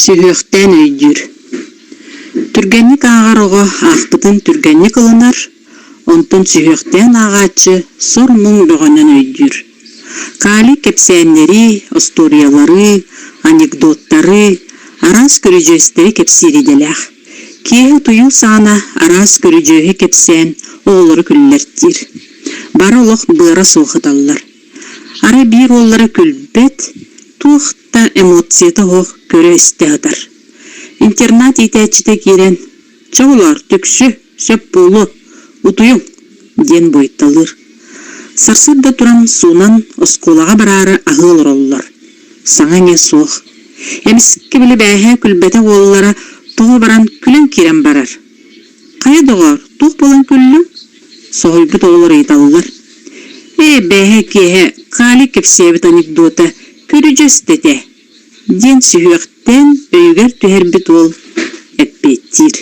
Сүһүөхтээн өйдүүр. Түргэнник ааҕар оҕо аахпытын түргэнник ылынар, онтон сүһүөхтээн ааҕааччы сор-муҥ бөҕөнөн өйдүүр. Калий кэпсээннэри, остуоруйалары, анекдоттары, араас көрүдьүөстэри кэпсиир идэлээх. Киэһэ утуйуу саҕана араас көрүдьүөһү кэпсээн оҕолору күллэртиир. Бары олох быара суох ыталлар. Арай биир уоллара күлбэт, туох да эмоцията суох көрө-истэ сытар. Интернат иитээччитэ киирэн: «Чэ оҕолоор, түксү, сөп буолуо, утуйуҥ» диэн буойталыыр. Сарсыарда туран суунан оскуолаҕа бараары аһыы олороллор. Саҥа-иҥэ суох. Эмискэ били бээһээ күлбэтэх уоллара тоҕо баран күлэн киирэн барар. «Хайа доҕоор, туох буолан күллүҥ?» Соһуйбут оҕолор ыйыталлар. «Ээ, бээһээ киэһэ Калик кэпсээбит анекдота көрүдьүөс да этэ» диэн сүһүөхтээн өйүгэр түһэрбит уол эппиэттиир.